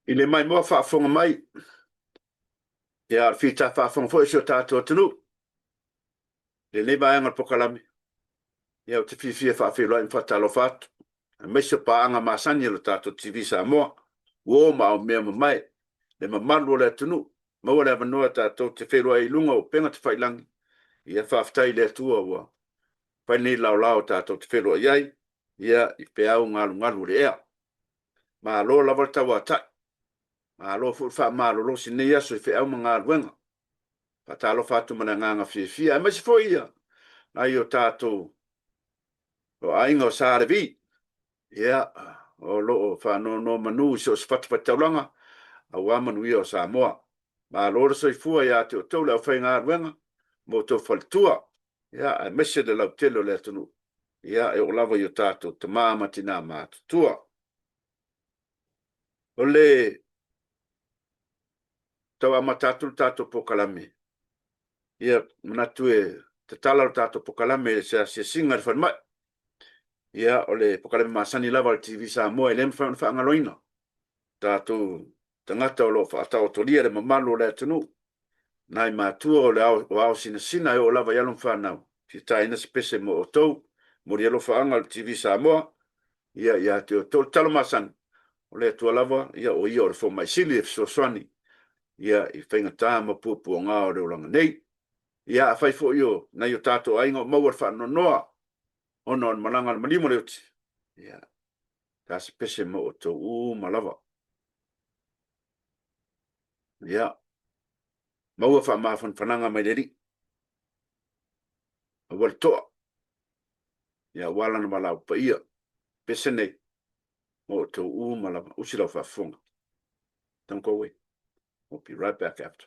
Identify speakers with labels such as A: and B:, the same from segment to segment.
A: I le maimoa faafofoga mai, ia, o le fita faafofoga foi o si o tatou atunuu i lenei vaega o le polokalame, ia, ou te fiafia e faafeiloai ma faatalofa atu, aemaise o paaga masani a le tatou TV Samoa, uo ma aumea mamae, le mamalu o le atunuu, maua le avanoa tatou te feiloai ai i luga o upega tafailagi. Ia faafetai i le Atua ua fai lenei laolao tatou te feiloai ai, ia, i peau galugalu o le ea. Malo lava le tauatai, malo foi le faamalolosi i lenei aso i feau ma galuega. Faatalofa atu ma le agaga fiafia, aemaise foi ia nai o tatou o aiga o Sa Levi, ia, o lo o faanonomanu i so o se fatafaitaulaga aua manuia o Samoa. Malo le soifua ia te outou le aufaigaluega ma outou faletua, ia, aemaise le lautele o le atunuu, ia, e oo lava i o tatou tama ma tina matutua. O le tau amata atu le tatou polokalame, ia, manatu e tatala le tatou polokalame i se asiasiga i le falemai. Ia, o le polokalame masani lava a le TV Samoa e le mafai ona faagaloina tatou tagata o lo o faataotolia le mamalu o le atunuu, nai matua o le ao, o ao sinasina e oo lava i alo ma fanau, fia taina se pese mo outou, momoli alofaaga o le TV Samoa, ia ia te outou. O le tatalo masani, o le Atua lava, ia o Ia o le fomai sili e fesoasoani ia i faigata ma puapuaga o le olaga nei. Ia afai foi o nai o tatou aiga o maua le faanoanoa ona o le malaga a le maliu ma le oti, ia, ta se pese mo outou uma lava. Ia, maua faamafanafanaga mai le Alii, aua le toa, ia aua lana valaau paia, pese nei mo outou uma lava. Usi lau faafofoga. Don't go away. We'll be right back after.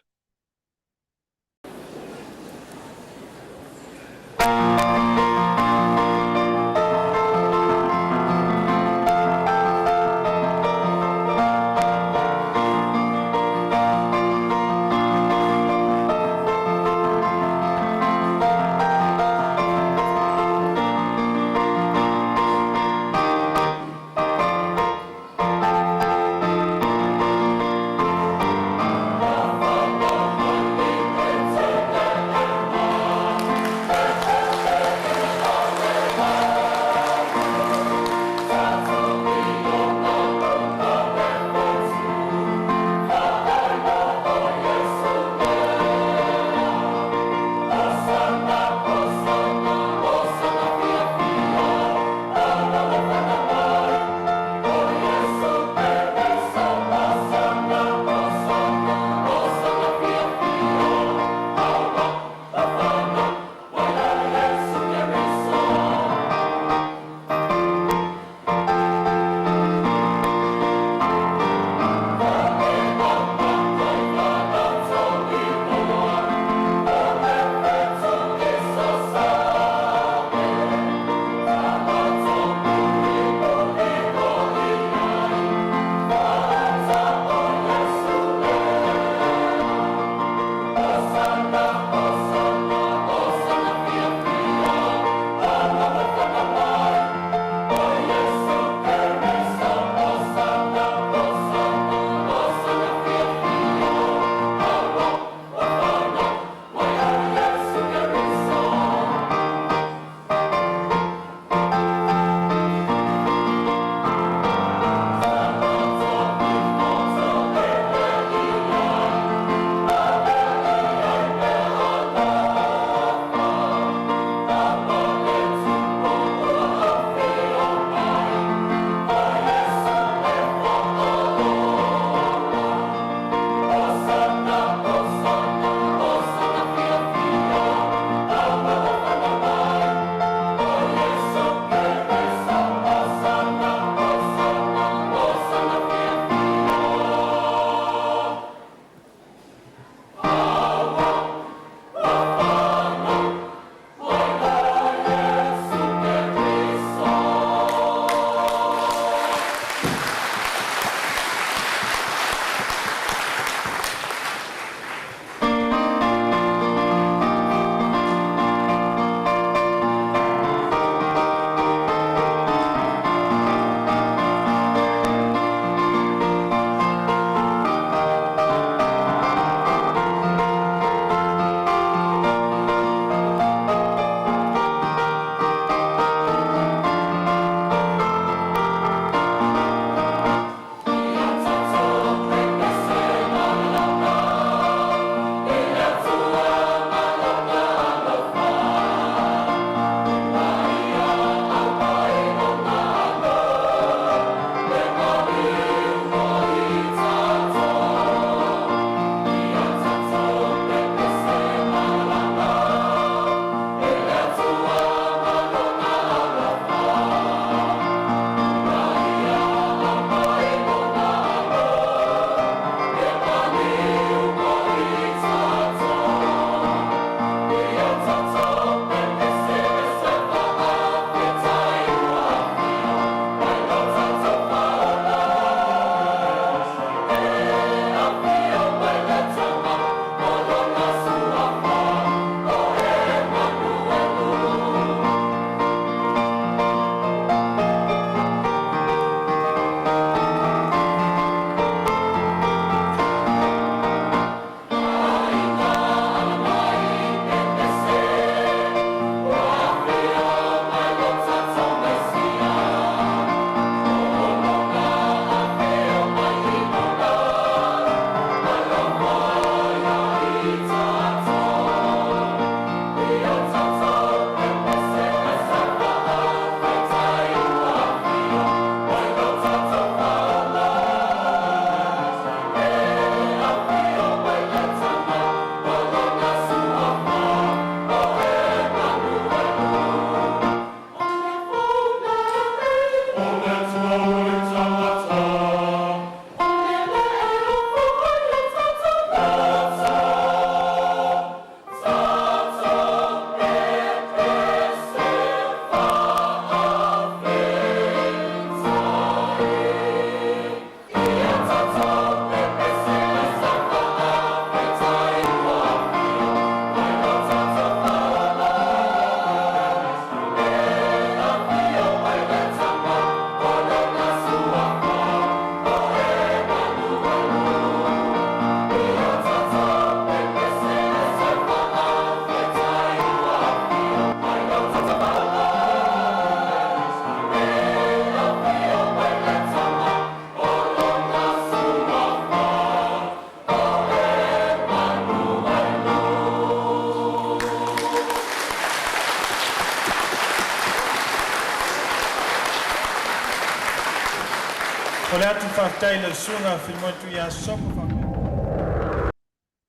B: Faafetai i lau Susuga Filimoni Tuiasosopo faapea.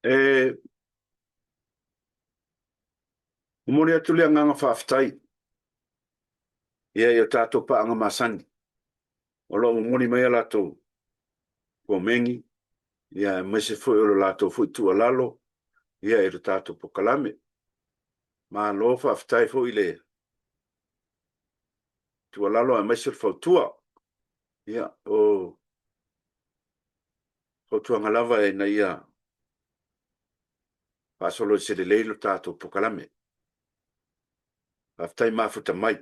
A: E momoli atu le agaga faafetai ia i o tatou paaga masani o lo o momoli mai a latou komeni ia aemaise foi o le latou foi tuualalo ia i le tatou polokalame. Malo faafetai foi i le tuualalo aemaise o le fautua. Ia, o fautuaga lava ina ia faasolo i se lelei lo tatou polokalame. Faafetai mafuta mai.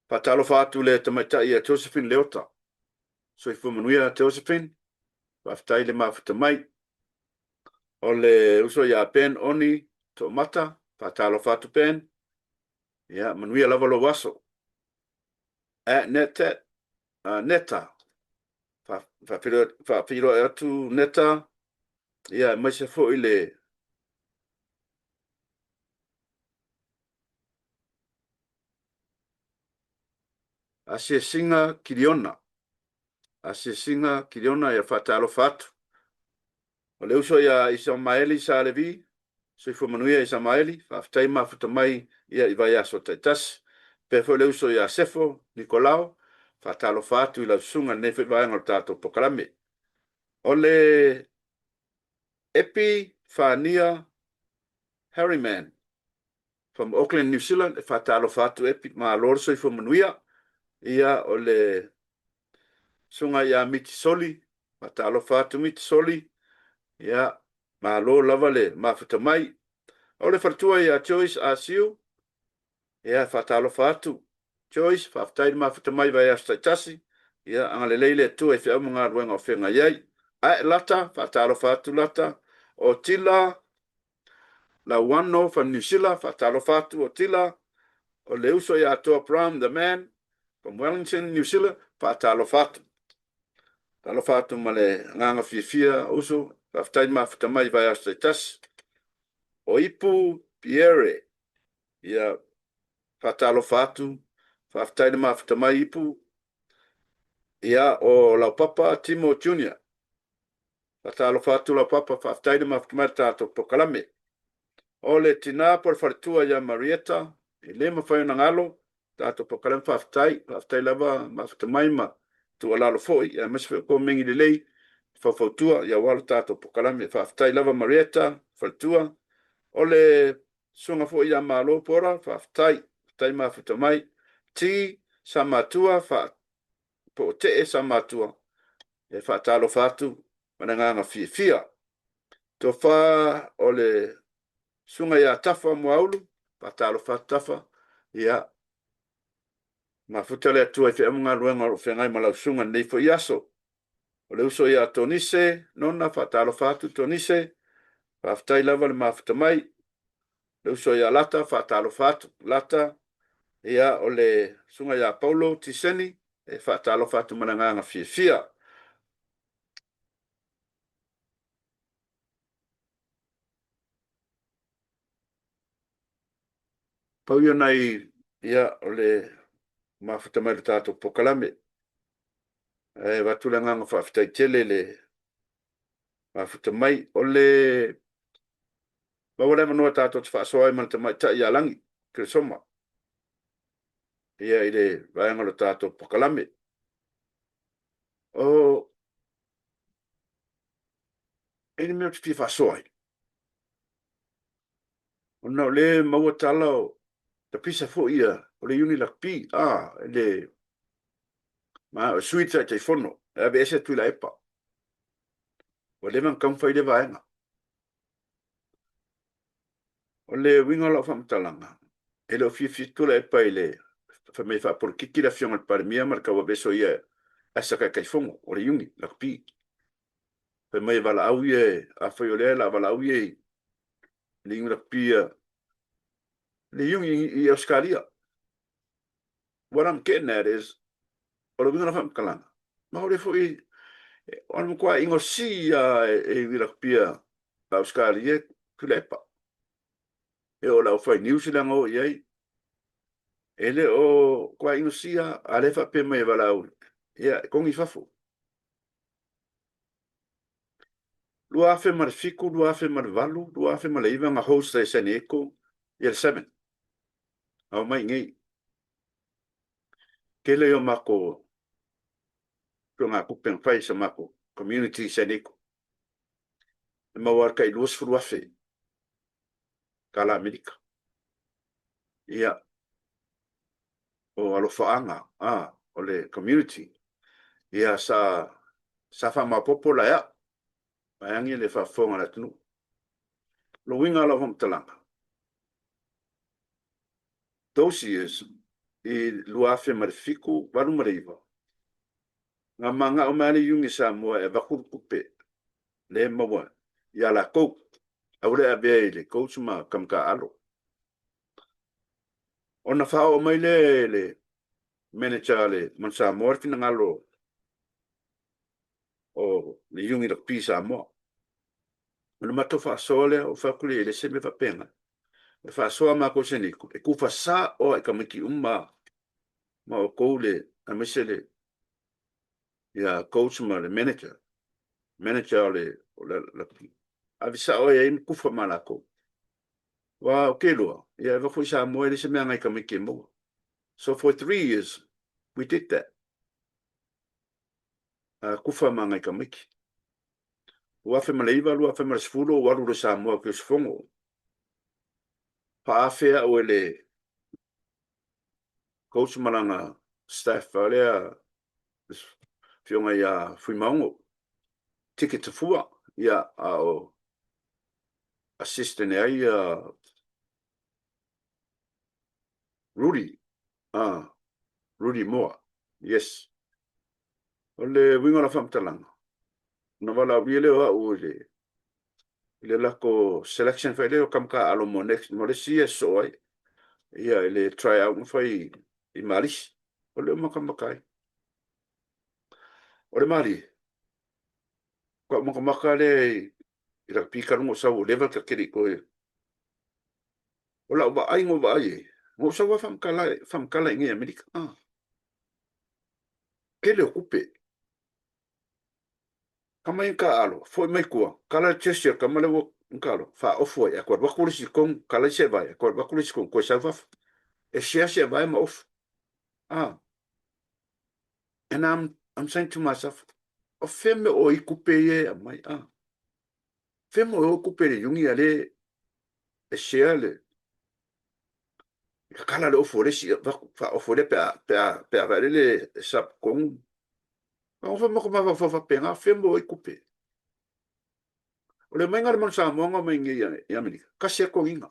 A: Faatalofa atu le tamaitai ia Josephine Leota. Soifua manuia Josephine. Faafetai le mafuta mai. O le uso ia Ben Oni Toomata. Faatalofa atu Ben. Ia, manuia lava lou aso. At Neta, Neta. Faafeiloai atu Neta. Ia, aemaise foi le Asiasiga Kiliona. Asiasiga Kiliona, ia faatalofa atu. O le uso ia Isamaeli Salevi, soifua manuia Isamaeli, faafetai mafuta mai ia i vaiaso taitasi. Faapea foi le uso ia Sefo Nikolao, faatalofa atu i lau susuga i lenei foi vaega o le tatou polokalame. O le Epi Fania Harryman from Auckland, New Zealand, e faatalofa atu Epi, malo le soifua manuia. Ia, o le susuga ia Miti Soli, faatalofa atu Miti Soli, ia, malo lava le mafuta mai. O le faletua ia Joyce Asiu, ia, faatalofa atu Joyce, faafetai le mafuta mai i vaiaso taitasi. Ia, agalelei le Atua i feau ma galuega o feagai ai. Ae Lata, faatalofa atu Lata. O Tila Lauano from New Zealand, faatalofa atu o Tila. O le uso ia Toa Brown, the man from Wellington, New Zealand, faatalofa atu. Talofa atu ma le agaga fiafia uso, faafetai le mafuta mai i vaiaso taitasi. O Ipu Pierre, ia, faatalofa atu, faafetai le mafuta mai Ipu. Ia, o Laupapa Timo Junior, Faatalofa atu lau papa, faafetai le mafuta mai le tatou polokalame. O le tina po o le faletua ia Marietta, e le mafai ona galo tatou polokalame, faafetai, faafetai lava mafuta mai ma tuualalo foi, aemaise foi o komeni lelei, faufautua ia aua le tatou polokalame. Faafetai lava Marietta, faletua. O le susuga foi ia Malo Pora, faafetai, faafetai mafuta mai. T Samatua, fa po o Tee Samatua, e faatalofa atu ma le agaga fiafia. Tofa o le susuga ia Tafa Muaulu, faatalofa atu Tafa, ia, mafuta le Atua i feau ma galuega o lo o feagai ma lau susuga i lenei foi aso. O le uso ia Tonise Nona, faatalofa atu Tonise, faafetai lava le mafuta mai. Le uso ia Lata, faatalofa atu Lata. Ia, o le susuga ia Paulo Tiseni, e faatalofa atu ma le agaga fiafia. Pau ia nai, ia, o le mafuta mai le tatou polokalame. Ae avatu le agaga faafetai tele le mafuta mai. O le maua le avanoa tatou te faasoa ai ma le tamaitai ia Lagi Keresoma ia i le vaega o le tatou polokalame. O e le mea ou te fia faasoa ai, ona o lea e maua tala o tapisa foi ia o le Iuni Lakapi, a le ma o sui Taitaifono e aveese Tuilaepa. Ua leva ona taumafai lea vaega. O le uiga o lau faamatalaga, e le o fiafia Tuilaepa i le fai mai e faapolokiki le Afioga i le Palemia ma le tauaveso ia as a Taitaifono o le Iuni Lakapi. Fai mai e valaau ia, afai o lea o le a valaau ia i le Iuni Lakapi ia le Iuni i Ausetalia. What I'm getting at is, o le uiga o lau faamatalaga, ma o lea foi, o le matua ingosi lava e Iuni Lakapi a Ausetalia Tuilaepa. E oo i le aufai news leaga o i ai. E le o matua inosia, a o lea e faapea mai e valaau, ia, e togi i fafo. 2007, 2008, 2009 na host ai e San Diego ia le Seven. A omai i inei. Tele ia o matou tuangatupe na fai i sa matou community i San Diego. E maua lava le tai 20,000 tala Amerika. Ia, o alofaaga a o le community, ia sa sa faamaopoopo la e au, vaeane le faafofoga a le atunuu. O le uiga o lau faamatalaga, those years i 2007, 8 ma le 9, na manao mai lava le Iuni Samoa e avatu le tupe lea e maua ia latou, aua le avea i le coach ma kamataalo. Ona faaoo mai lea e le manager a le Manu Samoa le finagalo o le Iuni Rugby Samoa. O le matou faasoa lea, ou fai atu lea, e le se mea faapena. E faasoa matou se niku, e tufa sao lava i tamaiti uma ma outou le, aemaise le ia coach ma le manager, manager o le, o le rugby. Ave sao ai ai ma tufa ma latou. Aua ou te iloa, ia e avatu i Samoa e leai se mea nai tamaiti e maua. So for 3 years we did that. Tufa ma nai tamaiti. 2009, 2010 ou alu loa i Samoa ou te usufono. Faaafe au e le coach ma lana staff a lea afioga ia Fuimaono, ticket tafua, ia a o assistant e ai Rudy, Rudy Moa, yes. O le uiga o la faamatalaga, ona valaaulia lea o au i le i le lako selection fai lea o kamaka alo mo next mo le isi ia sosoo ai ia i le try out na fai i Malisi. O le makamaka ai. O le malie, kau makamaka lea i la pika lunga o sau o leva ka keli koe. O lau vaai ngo vaai e, ngo sau wa whamakala i ngei Amerika. Kele o kupe. Kama i ka alo, foi mai kua, kala le chesi o kama le ua ka alo, wha ofu ai, a koe waku le si kong, kala i se vai, a koe waku le si kong, koe sau fafo. E share se vai ma ofu. And I'm saying to myself, o fea me o i kupe ia e amai, Fea mo o kupe le iungi a le e share le kakala le ofu o le isi, wha ofu le pe a, pe a, pe a vae le sap kong. Ka ofa mako ma wha wha pe ngā fea mo i kupe. O le mainga le manu Samoa ngā mai ngi i Amerika, kasi a konginga.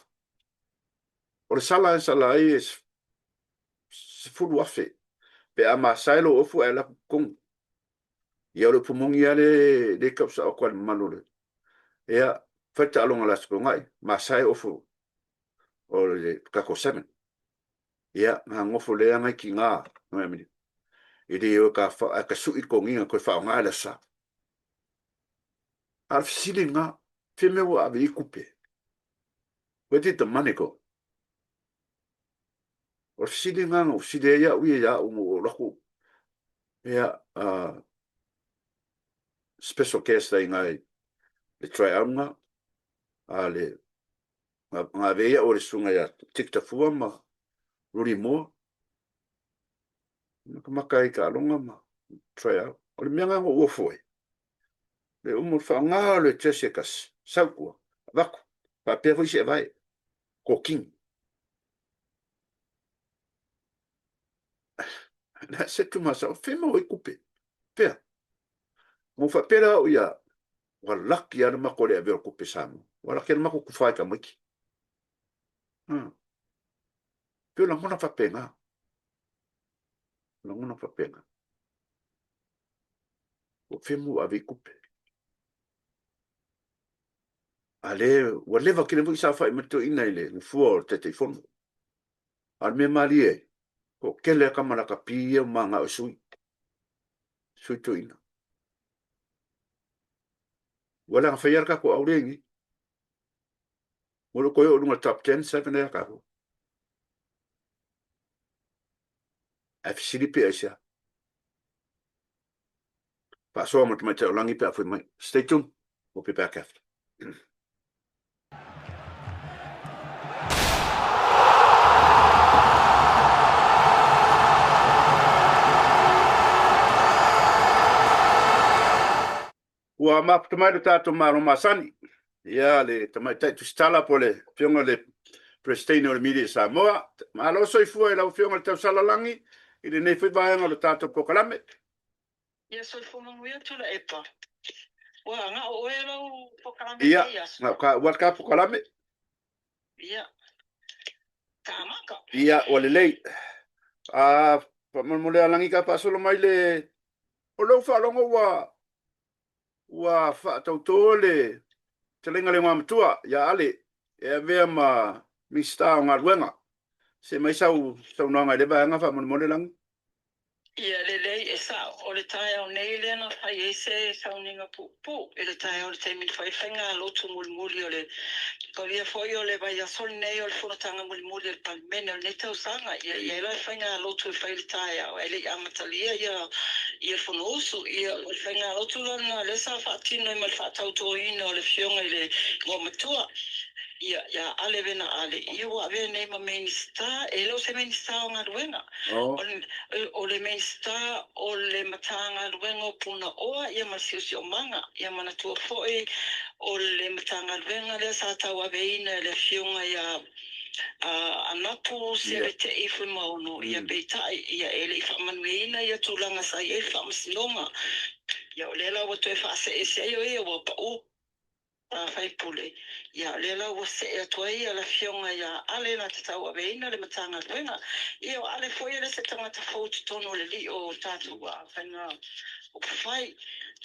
A: O le sala e sala ai e 10,000. Pe a masae lou ofu ae laku kong. Ia o le upu moni lava le le tau sao atu a le mamalu o le ia fai taaloga o le Aso Toonai, masae ofu o le tatou seven. Ia nga nofo lea ngai ki nga ngai Amerika. E le o ka fa ka sui konginga koe whaonga le sa. A le fesili nga, fea mea ua ave i kupe. Where did the money go? O le fesili nga na fesili ai au ia ia au o laku ia special guest ai ngai le try out nga a le nga ve ia o le sunga ia Tik Tafua ma Rudy Moore. Maka maka i ka alonga ma try out. O le mea nga ngo ua foi. Le umu whaonga le tese kasi. Sau kua. Vaku. Whapea foi se vai. Ko king. And I said to myself, Whea mau e kupe? Whea? Mo whapera au ia, ua laki ana mako le avea o kupe Samoa. Ua laki ana mako ku whai ka maiki. Peo langona whapenga. Langona whapenga. O whea mau ave i kupe? A le, ua leva kene foi sa whai matua ina i le ngufua o te teifono. A le mea malie ai, ko kele a kamara ka pi ia ma ngā o sui. Sui toina. Ua langa whai ara kako au rengi. Mo lo koe o lunga top 10, 7 ea kako. Ai fisili pe ai sea. Whaasoa ma te mai te o langi pe a fui mai. Stay tuned. We'll be back after. Ua mafuta mai lo tatou Malo masani, ia le Tamaitai Tusitala po o le Afioga i le Peresetene o le Media Samoa. Malo soifua i lau Afioga i le Tausala Lagi i lenei foi vaega o le tatou polokalame.
C: Ia soifua manuia Tuilaepa. Ua ga'o oe lau polokalame i lenei aso.
A: Ia, ga'o le ta polokalame.
C: Ia, tamaka.
A: Ia, ua lelei. A, faamolemole a Lagi ka faasolo mai le... O lou faalogo ua ua faatauto le fetalaiga le Igoamatua ia Ale e avea ma Minisita o Galuega. Se mai sau saunoaga i lea vaega faamolemole Lagi.
C: Ia lelei, e sa'o, o le taeao nei lea na fai ai se sauniga puupuu i le taeao i le taimi na fai ai le faigalotu mulimuli o le paulia foi o le vaiaso lenei o le fonotaga mulimuli a le Palemene o lenei tausaga. Ia i ai la le faigalotu e fai i le taeao ae le i amatalia ia ia le Fonousu. Ia o le faigalotu la lena lea sa faatino ai ma le faatautoina o le Afioga i le Igoamatua. Ia, ia Ale Vena Ale, ia ua avea nei ma Minisita, e le o se Minisita o Galuega. O le Minisita o le Matagaluega o Punaoa ia ma le Siosiomaga. Ia manatua foi o le Matagaluega lea sa tauaveina e le Afioga ia Anapu Seletei Fuimaono, ia peitai, ia e le i faamanuiaina ia tulaga sa i ai le Faamasinoga. Ia o lea la ua toe faasee ese ai o ia ua pau sui usufono, ia o lea la ua see atu ai le Afioga ia Ale na te tauaveina le Matagaluega. Ia o Ale foi e le se tagata fou i totonu o le lii o tatou faiga upufai.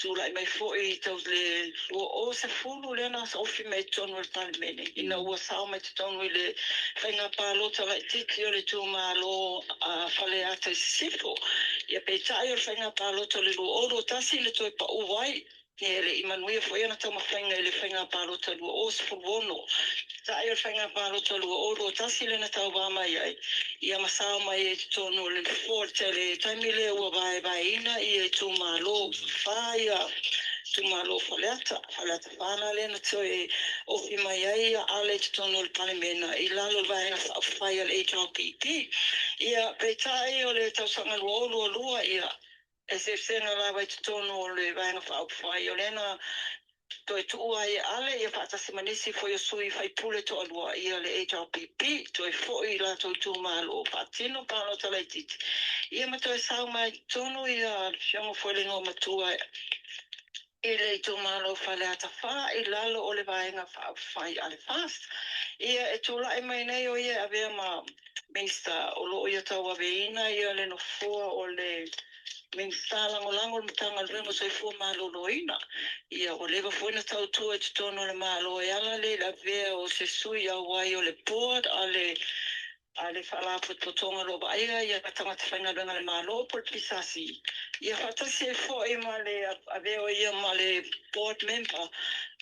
C: Tulai mai foi i tau le 2010 lea na ofi mai i totonu o le Palemene ina ua sao mai totonu i le faiga palota laitiiti o le itumalo a Faleata i Sisifo. Ia peitai o le faiga palota o le 2021 le toe pau ai. E le i manuia foi ana taumafaiga i le faiga palota 2016. Ta'i o le faiga palota 2021 lea na tauva mai ai, ia ma sao mai ai i totonu o le Nofoa. I le taimi lea ua vaevaeina ia itumalo, fa ia itumalo o Faleata, Faleata 4 la lea na toe ofi mai ai ia Ale i totonu o le Palemena i lalo o le Vaega Faaupufai a le HRPP. Ia, peitai o le tausaga 2022, ia, Eseesega lava i totonu o le Vaega Faaupufai, o lea na toe tuua ai e Ale ia faatasi ma nisi foi o sui faipule toalua ia le HRPP, toe foi i latou itumalo, faatino palota laitiiti, ia ma toe sau mai i totonu ia le Afioga foi i le Igoamatua i le itumalo o Faleata 4 i lalo o le Vaega Faaupufai a le FAST. Ia e tulai mai nei o ia e avea ma Minisita o lo o ia tauaveina ia le nofoa o le Minisita Lagolago o le Matagaluega o Soifua Maloloina. Ia ua leva foi ona tautua i totonu o le Malo e ala lea i le avea o se sui auai o le Board a le a le Faalapotopotoga o lo o vaaia ia tagata faigaluega a le Malo po o le PSC. Ia faatasi ai foi ma le avea o ia ma le Board Member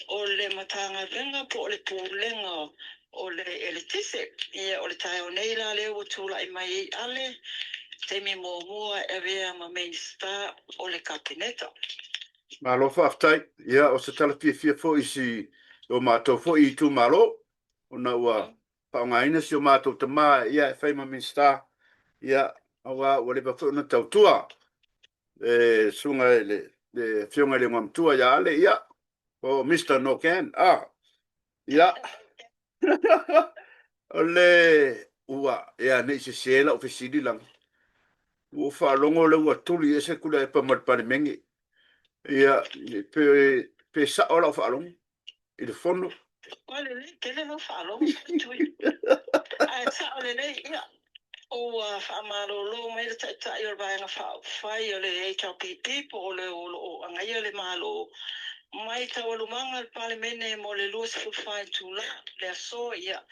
C: o le Matagaluega po o le Pulega o le Eletise. Ia, o le taeao nei la lea ua tulai mai ai Ale, taimi muamua e avea ma Minisita o le Kapeneta.
A: Malo faafetai. Ia, o se tala fiafia foi i si o matou foi itumalo, ona ua faaaogaina si o matou tama ia e fai ma Minisita, ia, aua ua leva foi ona tautua le susuga i le Afioga i le Igoamatua ia Ale, ia, o Mister No Can, ah, Ia, o le ua, ia ne i sese lau fesili lagi. Ua ou faalogo lea ua tuli ese Tuilaepa ma le Palemene. Ia, pe, pe sao lau faalogo i le fono.
C: Ua lelei tele lau faalogo Tui. Ae sao lelei, ia, Ua faamalolo mai le Taitai o le Vaega Faaupufai o le HRPP po o le o lo o agaia le Malo mai taualumaga a le Palemene mo le 24 itula le aso. Ia,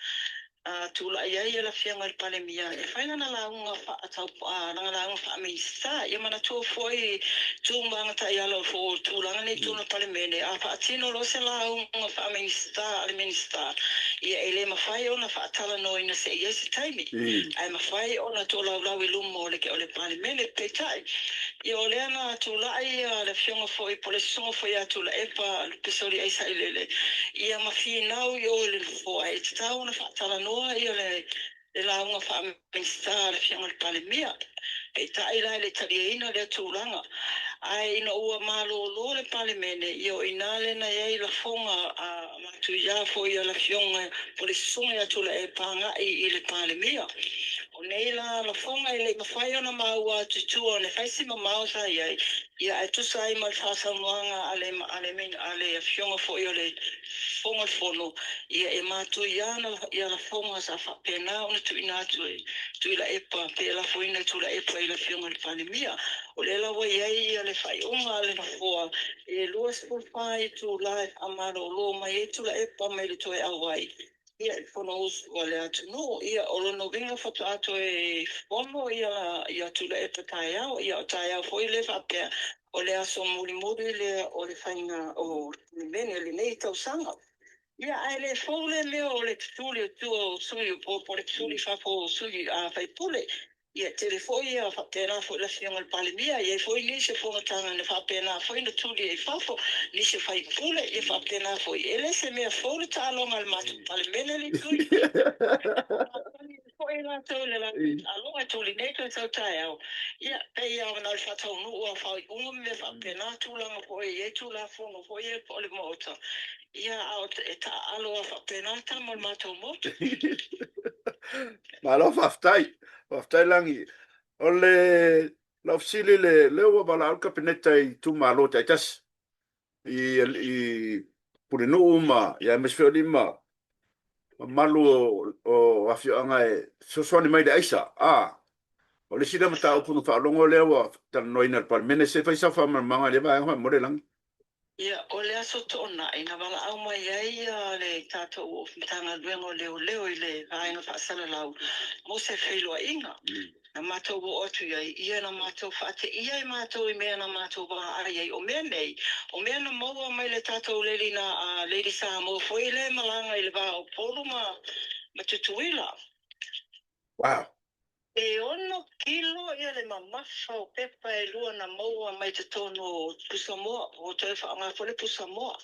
C: A tulai ai le Afioga i le Palemia e fai lana lauga faa lana lauga faa-Minisita. Ia manatua foi tu ma aga taiala o tulaga nei i totonu o le Palemene, a faatino loa se lauga faa-Minisita a le Minisita, ia e le mafai ona faatalanoaina se i i ai se taimi, ae mafai ona tolaulau i luma o le Palemene. Peitai, ia o lea na tulai le Afioga foi po o le Susuga foi ia Tuilaepa Lupe Soliai Sailele, ia ma finau i o i le Nofoa e tatau ona faatalanoa ia le lauga faa-Minisita a le Afioga i le Palemia. Peitai la e le i taliaina lea tulaga. Ae ina ua malolo le Palemene, ia o i ina lea na i ai lafoga a matuia foi a le Afioga po o le Susuga ia Tuilaepa agai i le Palemia. O nei la lafoga e le i mafai ona maua atu i tua ona e fai si mamao sa i ai, ia ae tusa ai ma le faasaunoaga a le a le a le Afioga foi o le Fofoga o le Fono, ia e matuia ia lafoga sa faapena ona tuuina atu e Tuilaepa pe lafoina e Tuilaepa i le Afioga i le Palemia. O lea la ua i ai ia le faaiuga a le Nofoa e 24 itula e faamalolo mai ai Tuilaepa mai le toe auai ia i le Fonousu a le atunuu. Ia, o lona uiga faatoa toe fono ia ia Tuilaepa taeao. Ia, o taeao foi lea faapea o le aso mulimuli lea o le faiga o le Palemene i lenei tausaga. Ia, ae le fou lea mea o le tutuli o tua o sui po o le tutuli i fafo o sui usufono. Ia, e tele foi ia faapena foi le Afioga i le Palemia, e i ai foi nisi o fonotaga na faapena foi na tuli ai i fafo nisi o faipule, ia faapena foi. E le se mea fou le taaloga a le matou Palemene le tui. Masani foi latou i le latou taaloga e tuli nei toe tau taeao. Ia, pei lava na o le faataunuu o faaiuga ma mea faapena, tulaga foi e i ai Tulafono foi ia o le Maota. Ia, a e taaalo lava faapena tama o le matou motu.
A: Malo faafetai. Faafetai Lagi. O le lau fesili le lea ua valaau le Kapeneta i itumalo taitasi i i Pulenuu ma ia aemaise foi o alii ma mamalu o afioaga e fesoasoani mai i le aisa. A o le isi lea mataupu na faalogo lea ua talanoaina i le Palemene, se i fai sau faamalamalamaga i lea vaega faamolemole Lagi.
C: Ia, o le Aso Toonai na valaau mai ai le tatou Matagaluega o Leoleo i le Vaega Faasalalau mo se feiloaiga. Na matou oo atu i ai, ia na matou faateia ai matou i mea na matou vaai ai. O mea nei, o mea na maua mai le tatou Lady na Lady Samoa foi lea e malaga i le va o Upolu ma Tutuila.
A: Wow.
C: E ono kilo ia le mamafa o pepa e lua na maua mai totonu o pusamoa, ua toe faaaoga foi le pusamoa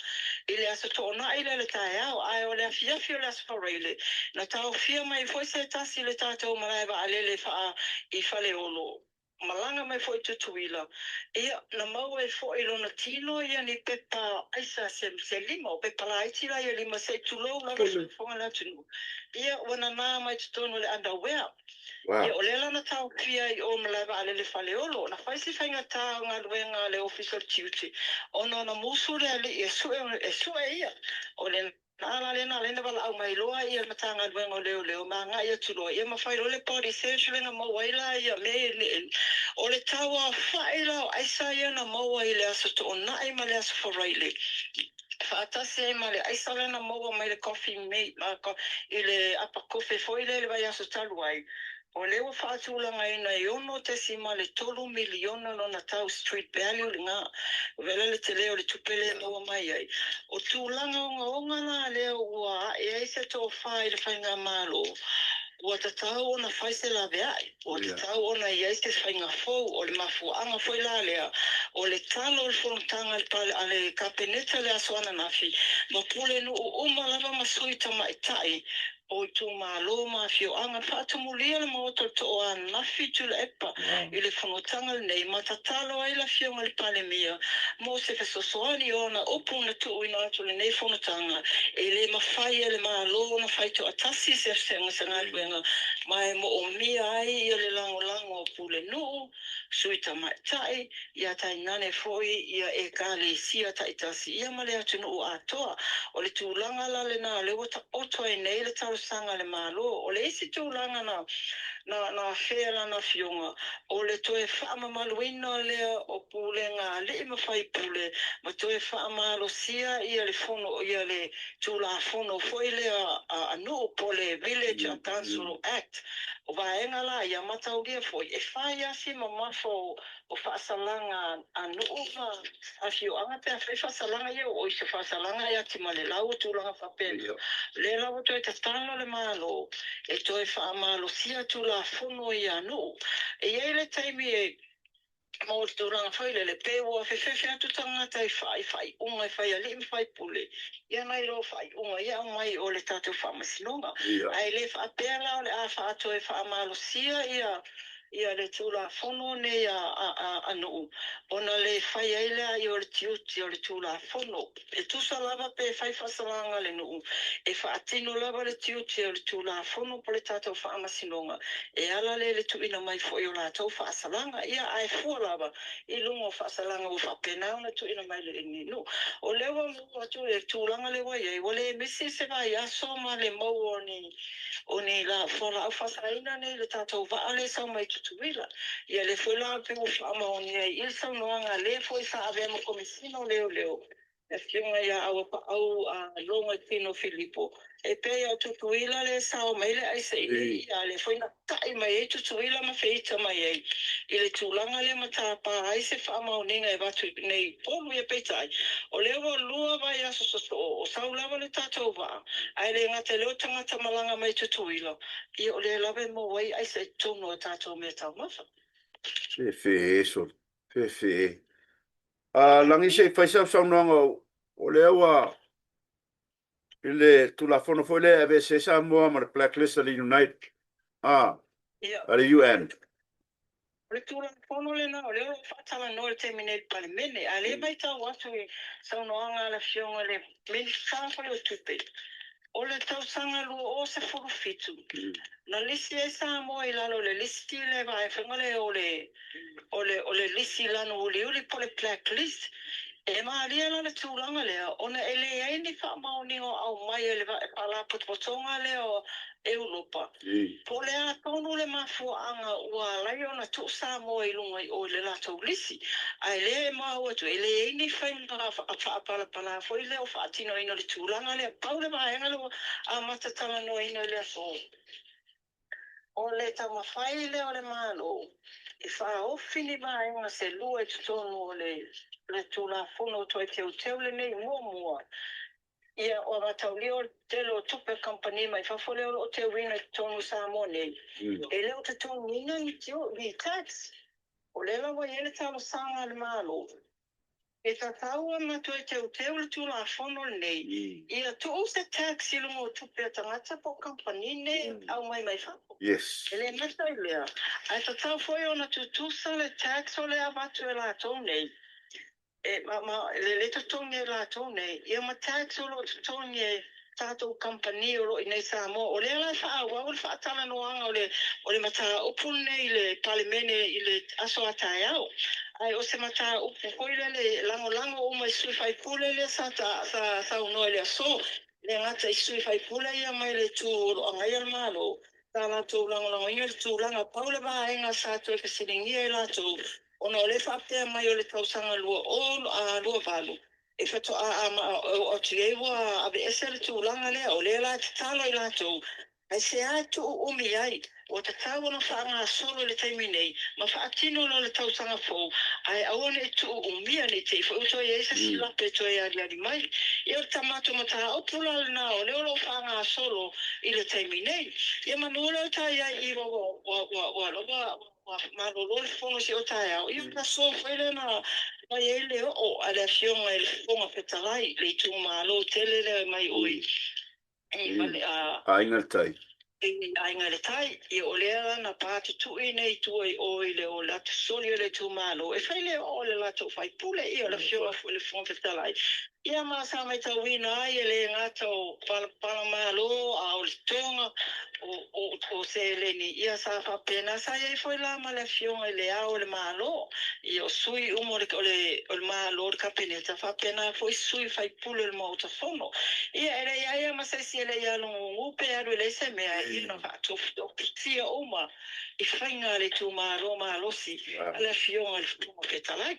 C: i le Aso Toonai lea i le taeao, ae o le afiafi o le Aso Faraile, na taofia mai foi se tasi i le tatou malae vaalele faa i Faleolo, malaga mai foi i Tutuila, ia, na maua ai foi i lona tino ia ni pepa aisa se se lima, o pepa laiti la ia e lima se i tulou lava le faafofoga a le atunuu. Ia, ua nana mai totonu o le underwear.
A: Wow.
C: Ia, o lea la na taofia ai i o malae vaalele Faleolo. Na fai si faigata o galuega a le Ofisa o le Tiute, ona na musu le alii e sue, e sue ia. O le ala lea na ala ai ona valaau mai loa ia le Matagaluega o Leoleo ma agai atu loa, ia ma fai loa le body search lea na maua ai la ia mea ia. O le tauaofai la o aisa ia na maua i le Aso Toonai ma le Aso Faraile, faatasi ai ma le aisa lea na maua mai le coffee mate i le apa kofe foi lea i le vaiaso talu ai, o lea ua faatulagaina e $6.3 miliona lona tau street value lena. Vela le tele o le tupe lea e maua mai ai. O tulaga ogaoga la lea ua ae ai se tofa i le faigamalo, ua tatau ona fai se laveai. Ua tatau ona i ai se faiga fou. O le mafuaaga foi la lea o le talo o le fonotaga a le Kapeneta i le aso ananafi, ma pulenuu uma lava ma sui tamaitai o itumalo ma afioaga. Na faatumulia le Maota o le Tooananafi Tuilaepa i le fonotaga lenei ma tatalo ai le Afioga i le Palemia mo se fesoasoani. O ana upu na tuuina atu i lenei fonotaga, e le mafai e le Malo ona fai toatasi se galuega ma e moomia ai ia le lagolago a pulenuu, sui tamaitai, ia tainane foi ia ekalesia taitasi ia ma le atunuu atoa. O le tulaga la lena o lea ua taoto ai nei le talosaga a le Malo. O le isi tulaga na Na na afea lana afioga, o le toe faamamaluina lea o pulega a alii ma faipule ma toe faamalosia ia le fono ia le Tulafono foi lea a nuu po o le Village Council Act. O vaega la ia mataulia foi e fai lava si mamafa o faasalaga a nuu ma afioaga pe afai faasalaga ia o i se faasalaga e ati ma le lau o tulaga faapena. O lea la ua toe tatalo le Malo e toe faamalosia Tulafono ia a nuu. E i ai le taimi e mo le tulaga foi lele, pe ua fefefe atu tagata i faaiuga e fai alii ma faipule, ia nai lo faaiuga ia aumai o le tatou faamasinoga. Ae le faapea la o le a faatoe faamalosia ia ia le Tulafono nei a nuu, ona le fai ai lea o le tiute o le Tulafono. E tusa lava pe fai faasalaga a le nuu, e faatino lava le tiute o le Tulafono po o le tatou faamasinoga e ala lea i le tuuina mai foi o latou faasalaga, ia ae fua lava i luga o faasalaga ua faapena ona tuuina mai i le nuu. O lea ua maua atu le tulaga lea ua i ai, ua le misi se vaiaso ma le maua o ni o ni fualaau faasaina nei i le tatou vaa lea e sau mai Tutuila. Ia lea foi la pei ua faamaonia ai i le saunoaga a le foi sa avea ma Komesina o Leoleo, le Afioga ia Auapaau Logoitino Filipo, e pei o Tutuila lea e sao mai ai le aisa i inei, a o lea foi na ta'i mai ai Tutuila ma feita mai ai i le tulaga lea ma tapa ai se faamaoniga e avatu i inei i Upolu. Ia peitai, o lea ua lua vaiaso sosoo o sau lava le tatou vaa, ae le gata i lea o tagata malaga mai Tutuila, ia o lea lava e maua ai aisa i totonu o tatou meataumafa.
A: Fefe e sole, fefe e. A Lagi se i fai sau saunoaga o lea ua i le Tulafono foi lea e aveese ai Samoa ma le blacklist a le United, a, a le UN.
C: O le Tulafono lena o lea o lo o faatalanoa i le taimi nei i le Palemene, a o lea e matau atu i saunoaga a le Afioga i le Minisita foi o Tupe, o le tausaga 2017, na lisi ai Samoa i lalo o le lisi le vaega lea o le o le o le lisi lanu uliuli po o le black list. E malie la le tulaga lea ona e leai ni faamaoniga o aumai e le Faalapotopotoga lea o Europa po o le a tonu le mafuaaga ua ala ai ona tuu Samoa i luga i o i le latou lisi. Ae lea e maua atu e leai ni faiga faapalapala foi lea o faatinoina le tulaga lea. Pau le vaega lea ua amata talanoaina i le aso. O le taumafai lea o le Malo e faaofi ni vaega se lua i totonu o le Tulafono Toe Teuteu lenei. Muamua, ia ua mataulia o le tele o tupe a kamupani mai fafo lea o lo o teuina i totonu o Samoa nei, e le o totogiina ni tax. O lea la ua i ai le talosaga a le Malo E tatau ona toe teuteu le Tulafono lenei ia tuu se tax i luga o tupe a tagata po o kamupani nei e aumai mai fafo. E le gata i lea, ae tatau foi ona tutusa le tax o lea avatu e latou nei, e, ma, ma, le le totogi e latou nei, ia ma tax o lo o totogi e tatou kamupani o lo o i inei i Samoa. O lea la e faaauau le faatalanoaga o le o le mataupu lenei i le Palemene i le aso a taeao. Ae o se mataupu foi lele e lagolago uma i sui faipule lea sa sa saunoa i le aso, e le gata i sui faipule ia mai le itu o lo o agaia le Malo, sa latou lagolagoina le tulaga. Pau le vaega sa toe fesiligia e latou ona o lea e faapea mai o le tausaga 2028 e faatoa oo atu i ai ua aveese le tulaga lea. O lea la e tatalo i latou, aisea e tuu umi ai? Ua tatau ona faagasolo i le taimi nei ma faatino loa le tausaga fou, ae aua ne i tuu umia ne i te i foi ua toe i ai se isi lape e toe aliali mai. Ia o le ta matou mataupu la lena o lea o lo o faagasolo i le taimi nei. Ia manu lea o ta i ai i ua ua ua ua Ua malolo le fono i se taeao, ia ona aso foi lea na fai ai le oo a le Afioga i le Fofoga Fetalai i le itumalo tele lea mai o i
A: Aiga i le Tai.
C: I Aiga i le Tai. Ia o lea la na patutui nei i tua i o i le o le atusoli o le itumalo e fai le oo a le latou faipule, ia o le Afioga foi i le Fofoga Fetalai. Ia ma sa matauina ai e le gata o palapala malo a o le toga. O seleni, ia sa faapena, sa i ai foi la ma le Afioga i Le Ao o le Malo, ia o sui uma o le, o le, o le Malo, o le Kapeneta, faapena foi sui faipule o le Maota Fono. Ia e le i ai lava ma se isi e le i alogogū pe alu e leai se mea, ia na faatofitofitia uma i faiga a le itumalo malosi a le Afioga i le Fofoga Fetalai.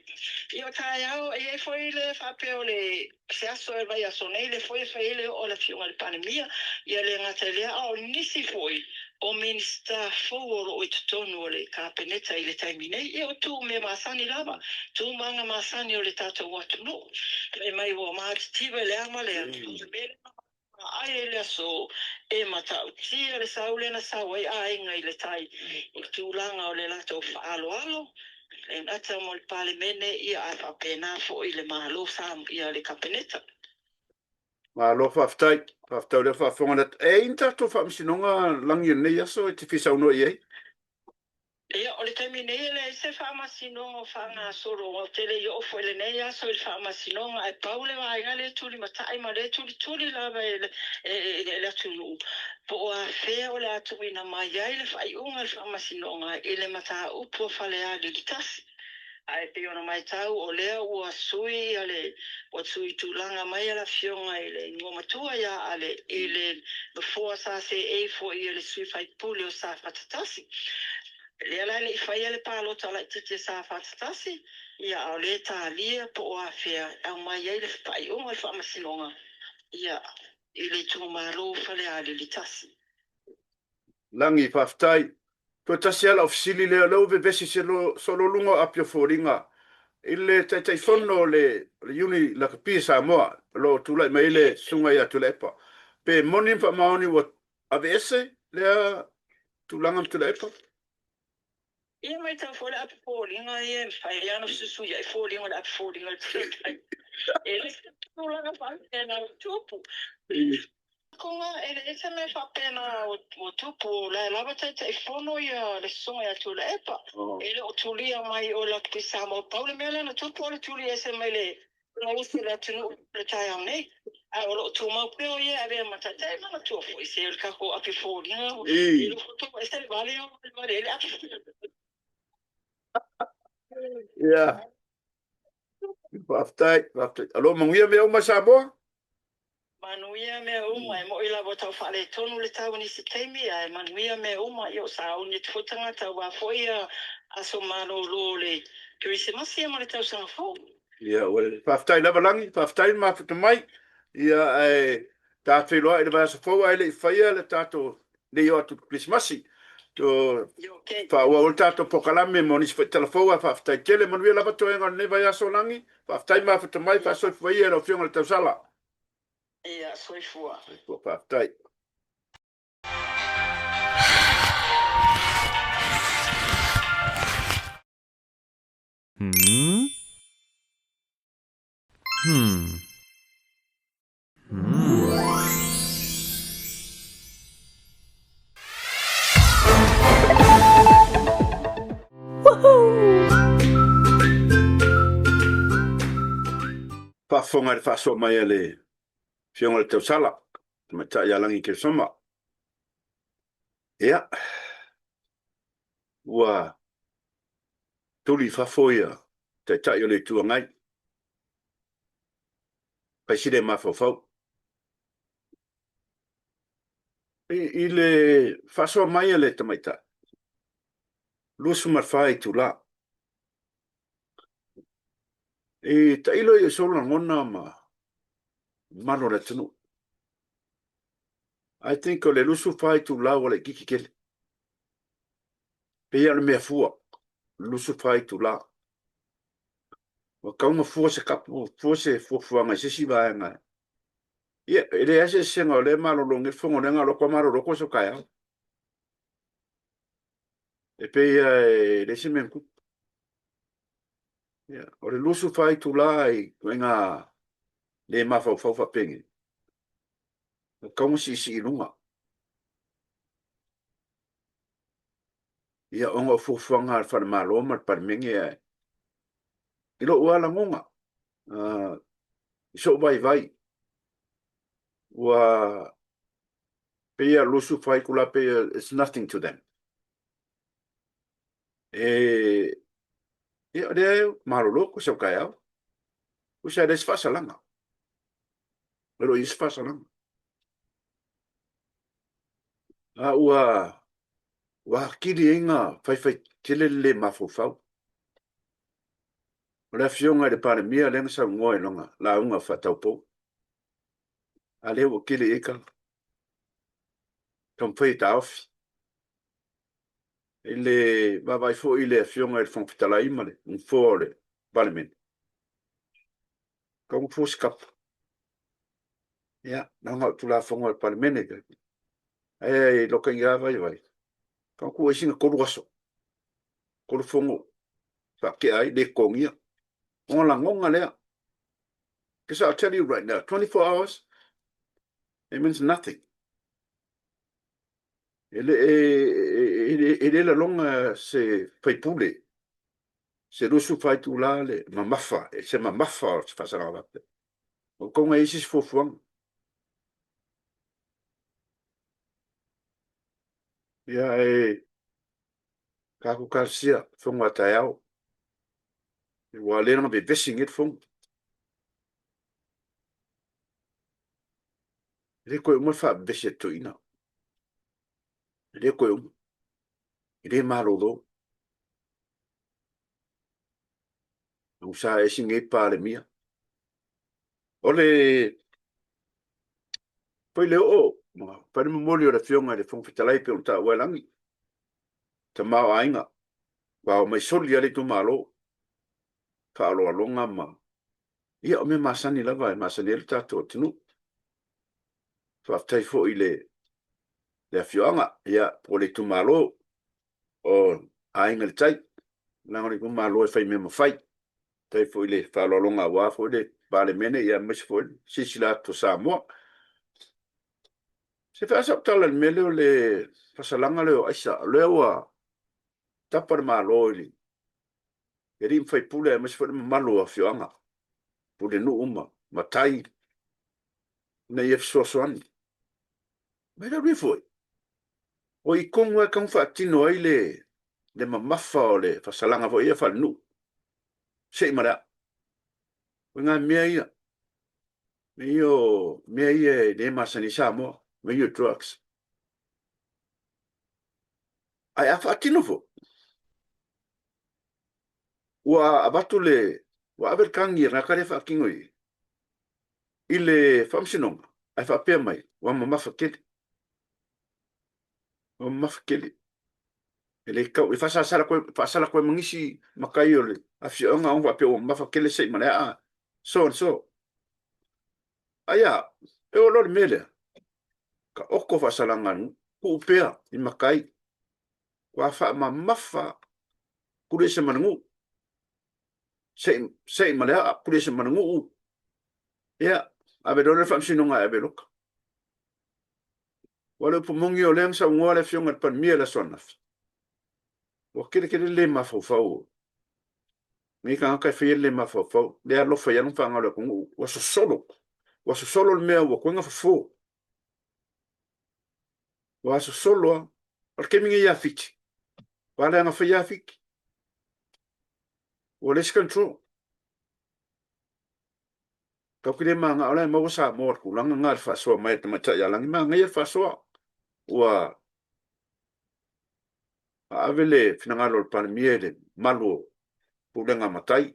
C: Ia o taeao, e i ai foi le faapea o le se aso e vaiaso nei lea foi e fai ai le oo a le Afioga i le Palemia, ia le gata i lea a o nisi foi o Minisita fou o lo o i totonu o le Kapeneta i le taimi nei. Ia o tu mea masani lava, tu ma aga masani o le tatou atunuu. Fai mai ua matitiva i le a ma le a, o le mea lea na vaai ai i le aso e matautia le sau lea na sau ai aiga i le tai i le tulaga o le latou faaaloalo E gata mo le Palemene ia ae faapena foi le Malo sa ia le Kapeneta.
A: Malo faafetai. Faafetai o lea faafofoga le E i ai ni tatou faamasinoga lagi o lenei aso e te fia saunoa i ai?
C: Ia, o le taimi nei e leai se faamasinoga o faagasolo, ou te le i oo foi i lenei aso i le faamasinoga, ae pau le vaega lea e tulimatai ma lea e tulituli lava e le atunuu, po o afea o le a tuuina mai ai le faaiuga a le Faamasinoga i le mataupu a Falealili 1. Ae pei ona matau o lea ua sui ia le ua sui tulaga mai le Afioga i le Igoa Matua ia Ale i le nofoa sa seei foi e le sui faipule o Safata 1. Lea la e le i faia le palota laitiiti a Safata 1, ia a o lea e talia po o afea e aumai ai le faaiuga a le Faamasinoga ia i le itumalo o Falealili 1.
A: Lagi, faafetai. Toe tasi lava lau fesili lea, o lea ua vevesi solo luga o api o foliga i le Taitaifono o le Iuni Lakapi a Samoa, o lo o tulai mai ai le Susuga ia Tuilaepa. Pe moni ma faamaoni ua aveese lea tulaga ma Tuilaepa?
C: Ia matau foi le api foliga ia e mafai lava ona fesuisuiai foliga o le api foliga i le taimi. E le se tulaga faapena o tupu. Konga, e leai se mea faapena o tupu, o la e lava Taitaifono ia le Susuga ia Tuilaepa. E le o tulia mai o Lakapi Samoa. Pau le mea lea na tupu o le tuli ese mai le Fonousu a le atunuu i le taeao nei, ae o lo o tumau pea o ia e avea ma taitai. Manatua foi se o le tatou api foliga e le o tou ese le vale o le vale ai le api.
A: Ia. Faafetai, faafetai. O lo o manuia mea uma i Samoa?
C: Manuia mea uma, e moʻi lava ua tau faaletonu le tau i nisi taimi, ae manuia mea uma. Ia o sauni atu foi tagata aua foi ia aso malolo o le Kerisimasi ma le tausaga fou.
A: Ia, ua lelei. Faafetai lava Lagi, faafetai le mafuta mai. Ia, ae ta feiloai i le vaiaso fou ae le i faia le tatou le i oo atu i le Kerisimasi. To faaauau ai le tatou polokalame mo nisi foi tala fou ae faafetai tele. Manuia lava toega o lenei vaiaso Lagi. Faafetai mafuta mai, faasoifua ia i lau Afioga i le Tausala.
C: Ia, soifua.
A: Soifua, faafetai.
B: Hmm. Hmm. Hmm.
A: Faafofoga i le faasoa mai a le Afioga i le Tausala, Tamaitai ia Lagi Keresoma. Ia, ua tuli i fafo ia Taitai o le Itu Agai, Faisile e mafaufau. I le faasoa mai a le tamaitai, 24 itula. E tailo i sou lagona ma mamalu o le atunuu. I think o le 24 itula ua laitiiti tele. Pei o le mea fua, 24 itula. Ua tatau ona fua se kapu, fua se fuafuaga i se isi vaega. Ia, e leai se eseesega o lea e malolo nei le fono, o lea na alu atu lava malolo atu aso taeao. E pei lava e leai se mea na tupu. Ia, o le 24 itula i ituaiga le mafaufau faapenei, ua tatau ona siisii i luga. Ia, ona o fuafuaga a le Falemalo ma le Palemene ae i lou lava lagona, i sou vaivai, ua... Pei a 24 itula pei a it's nothing to them. E, ia, o lea e malolo ko sau taeao. Usa e le se faasalaga. E le o i ai se faasalaga. A ua, ua atili ai na faifai tele le le mafaufau. O le afioga i le Palemia lea na saunoa i lana lauga faataupou. A lea ua tele i ai tala. Taumafai e taofi. I le vaavaai foi i le afioga i le Fofoga Fetalai ma le Nofoa o le Palemene, tau nofoa se kapa. Ia, leaga o Tulafono a le Palemene. Ae i lota ia vaivai, tau tuu ai sina 3 aso, 3 fono faatea ai, le totogia. Ona lagona lea. Because I'll tell you right now, 24 hours, it means nothing. E le, e, e, e le lalona se faipule, se 24 itula le mamafa, se mamafa o se faasalaga faapea. O konga i isi fuafuaga. Ia e tatou talosia fono a taeao. Ua le na vevesi nei le fono. E le toe uma le faavevesi a le toeaina. E le toe uma. E le malolo. Sa esi nei Palemia. O le foi le oo, ma fai le momoli o le Afioga i le Fofoga Fetalai pei ona taua e Lagi, tamaoaiga, ua omai soli lava le itumalo, faaaloaloga ma, ia o mea masani lava e masani ai le tatou atunuu. Faafetai foi i le le afioaga, ia, po o le itumalo o Aiga i le Tai, leaga o le itumalo e fai mea ma fai. Faafetai foi i le faaaloaloga aua foi le Palemene, ia aemaise foi le silasila atu o Samoa. Se fai lava sau tala i le mea lea o le fasalaga lea o aisa, o lea ua tapa le Malo i le alii ma faipule aemaise foi le mamalu o afioaga, pulenuu ma matai ina ia fesoasoani. Mai le alu foi, o i tonu lava e tatau ona faatino ai le le mamafa o le fasalaga foi ia faalenuu, sei ma le aa. O nai mea ia, mea ia o mea ia e le masani ai Samoa, mea ia o drugs. Ae a faatino foi, ua avatu le, ua ave le tagi a le tagata lea e faatino i i, i le faamasinoga, ae faapea mai, ua mamafa tele. Ua mamafa tele. E le tau, e faasalasala koe, faasala koe ma nisi matai o le afioaga ona faapea ua mamafa tele se i ma le aa, so and so. Ae a, e oo loa le mea lea, ka oko faasalaga tuu pea i matai, ua faamamafa kuli ese ma le nuu, se i ma le aa, kuli ese ma le nuu, ia, ave loa le faamasinoga e ave loka. Ua le upu moni o lea na saunoa le Afioga i le Palemia i le aso ananafi. Ua tele tele le le mafaufau o nei tagata e faia le le mafaufau, le alofa i alo ma fanau o le atunuu. Ua sosolo, ua sosolo le mea ua toe na fofo. Ua sosolo lava. O le taimi nei ia Fiti, ua leaga fai ia Fiti. Ua leai se control. Tatou te le manao la e maua Samoa i le tulaga lena i le faasoa mai a le tamaitai ia Lagi. Manaia le faasoa. Ua ave le finagalo o le Palemia i le malu o pulega a matai,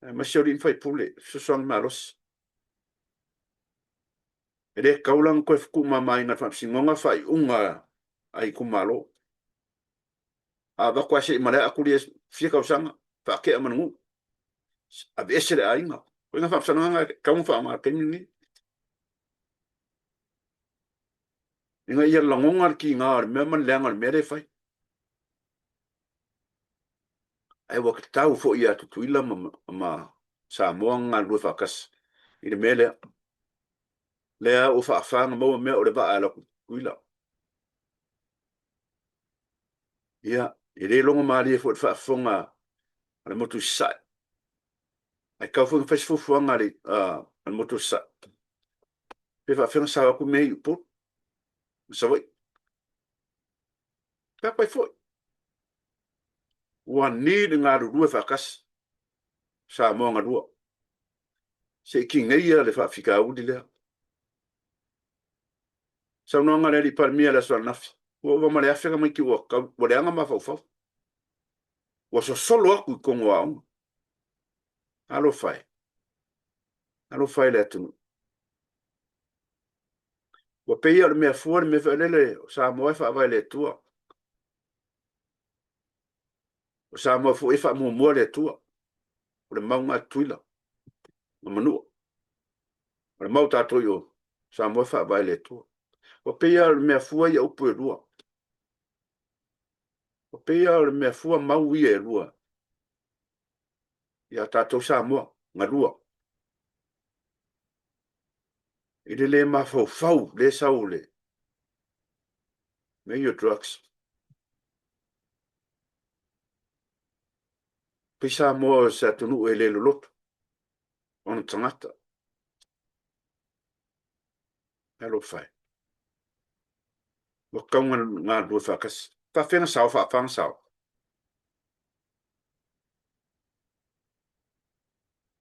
A: aemaise o alii ma faipule, fesoasoani malosi. E le tatau la ona toe tuumamaina e le Faamasinoga faaiuga a itumalo. A avatu lava se i malae atu lia fia tausaga, faatea ma le nuu, aveese le aiga. O ina faamasaloga na e tatau ona faaaoga i le taimi lenei. Ina ia lagona le tiga o le mea ma le leaga o le mea lea e fai. Ae ua tatau foi ia Tutuila ma, ma Samoa ona galulue faatasi i le mea lea. Lea ua faafa ona maua mea o le vaa e alu atu i Tutuila. Ia, e le logo malie foi le faafofoga a le motu i Sasae. Ae tau foi ona fai se fuafuaga a le, a le motu i Sasae. Pe faafefea ona sao atu mea i Upolu. ma Savaii. Fea pai foi. Ua ni le galulue faatasi Samoa galua. Se i tigeia le faafitauli lea. Saunoaga a le Alii Palemia i le aso ananafi, ua ova ma le 1000 tamaiti ua tau, ua leaga mafaufau. Ua sosolo atu i totonu o aoga. Alofa e. Alofa e i le atunuu. Ua pei o le mea fua le mea foi lele o Samoa e faavae i le Atua. O Samoa foi e faamuamua le Atua. O le mau na a Tutuila ma Manua. O le mau tatou i o Samoa e faavae i le Atua. Ua pei o le mea fua ia upu e lua. Ua pei o le mea fua mau ia e lua. Ia tatou Samoa, galua. I le le mafaufau le sau le mea ia drugs. Pei Samoa o se atunuu e le loloto ona tagata. Alofa e. Ua tatau ona galulue faatasi. Faafefea ona sao faafa ona sao?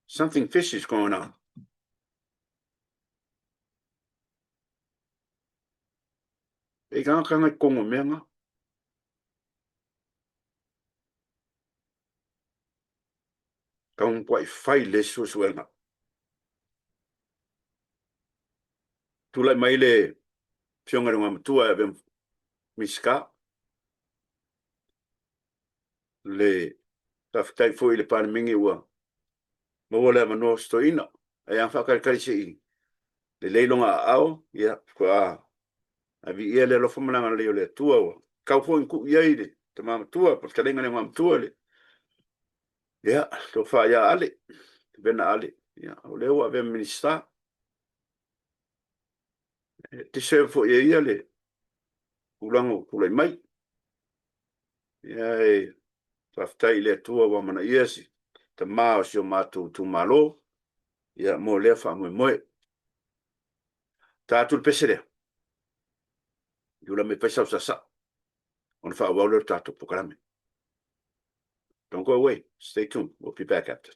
A: Something fishy is going on. E kanga kanga i kongo mea nga. Kau kwa i fai le suesuega. Tulai mai le Afioga i le Igoamatua e avea Minisita. Le faafetai foi i le Palemene ua maua le avanoa o se toeaina. Ae a faatalitali se i lelei lona aao, ia, faatoa ae viia le alofa ma le agalelei o le Atua ua tau foi ona tuu i ai le tama matua po o le fetalaiga i le Igoamatua le, ia, tofa ia Ale, Vena Ale, ia, o lea ua avea ma Minisita. E deserve foi e ia le tulaga ua tulai mai. Ia, e faafetai i le Atua ua amanaia si tama o si o matou itumalo, ia, mo lea faamoemoe. Ta atu le pese lea, i ula mai fai sau sasa, ona faaauau lea o le tatou polokalame. Don't go away. Stay tuned. We'll be back after.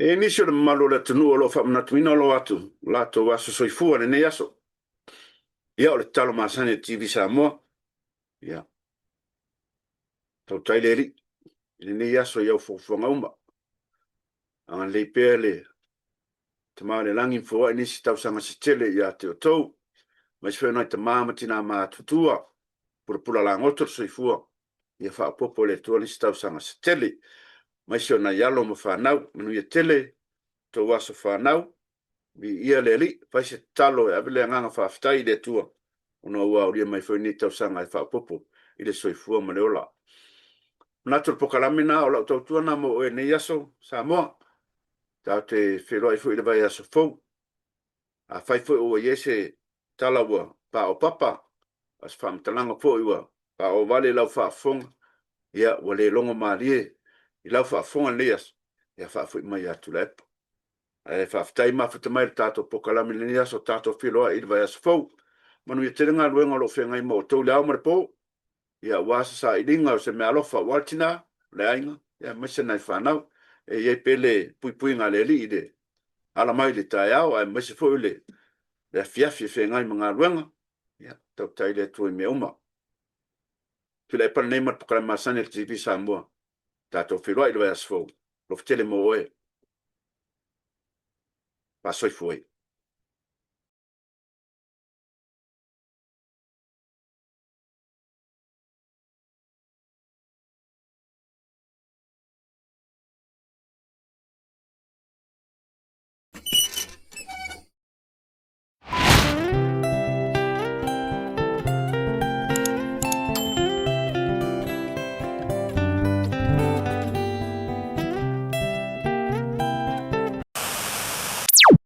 A: E i ai nisi o le mamalu o le atunuu o lo o faamanatuina lo atu latou aso soifua i lenei aso. Ia, o le tatalo masani a le TV Samoa, ia, tautai le Alii i lenei aso i au fuafuaga uma. Agalelei pea le Tama o le Lagi ma foai nisi tausaga se tele ia te outou, aemaise foi o nai tama ma tina matutua, pulapula lagoto le soifua, ia faaopoopo e le Atua nisi tausaga se tele, aemaise o nai alo ma fanau. Manuia tele tou aso fanau, viia le Alii, fai se tatalo e ave le agaga faafetai i le Atua ona ua aulia mai foi nei tausaga e faaopoopo i le soifua ma le ola. Manatu o le polokalame lena, o lau tautua lena mo oe i lenei aso, Samoa. Tatou te feiloai foi i le vaiaso fou. Afai foi ua i ai se tala ua paopapa, a o se faamatalaga foi ua paovale i lau faafofoga, ia, ua le logo malie i lau faafofoga i lenei aso, ia faafoi mai ia Tuilaepa. Ae faafetai mafuta mai i le tatou polokalame i lenei aso, tatou feiloai i le vaiaso fou. Manuia tele galuega o lo o feagai ma outou i le ao ma le po. Ia, aua se sailiga o se meaalofa aua le tina, le aiga, aemaise nai fanau. E i ai pea le puipuiga a le Alii i le ala mai i le taeao, aemaise foi o le afiafi e feagai ma galuega. Ia, tautai le Atua i mea uma. Tuilaepa lenei ma le Polokalame masani a le TV Samoa. Tatou feiloai i le vaiaso fou. Alofa tele mo oe. Faasoifua ia.